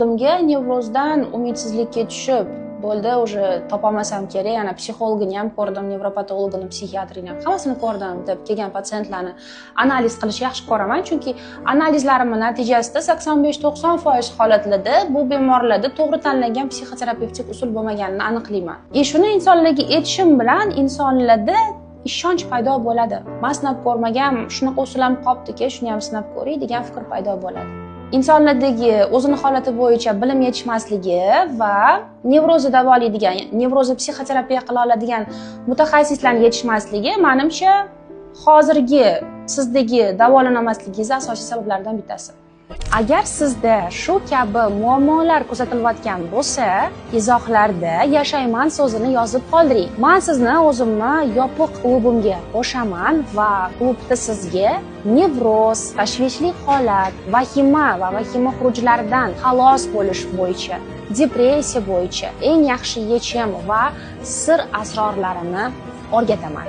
Oldimga nevrozdan umidsizlikka tushib, bo'ldi, уже topolmasam kerak, ana psixologini ham ko'rdim, nevropatologini, psixiatrini ham, hammasini ko'rdim deb kelgan patsientlarni analiz qilishni yaxshi ko'raman, chunki analizlarimni natijasida 85-90% holatlarda bu bemorlarda to'g'ri tanlangan psixoterapevtik usul bo'lmaganini aniqlayman. И shuni insonlarga aytishim bilan insonlarda ishonch paydo bo'ladi. Man sinab ko'rmagan, shunaqa usul ham qolibdiki, shuni ham sinab ko'ray degan fikr paydo bo'ladi. Insonlardagi o'zini holati bo'yicha bilim yetishmasligi va nevrozni davolaydigan, nevrozni psixoterapiya qila oladigan mutaxassislarning yetishmasligi, manimcha, hozirgi sizdagi davolanolmasligingizni asosiy sabablaridan bittasi. Agar sizda shu kabi muammolar kuzatilayotgan bo'lsa, izohlarda "yashayman" so'zini yozib qoldiring. Man sizni o'zimni yopiq klubimga qo'shaman va klubda sizga nevroz, tashvishli holat, vahima va vahima xurujlaridan xalos bo'lish bo'yicha, depressiya bo'yicha eng yaxshi yechim va sir asrorlarini o'rgataman.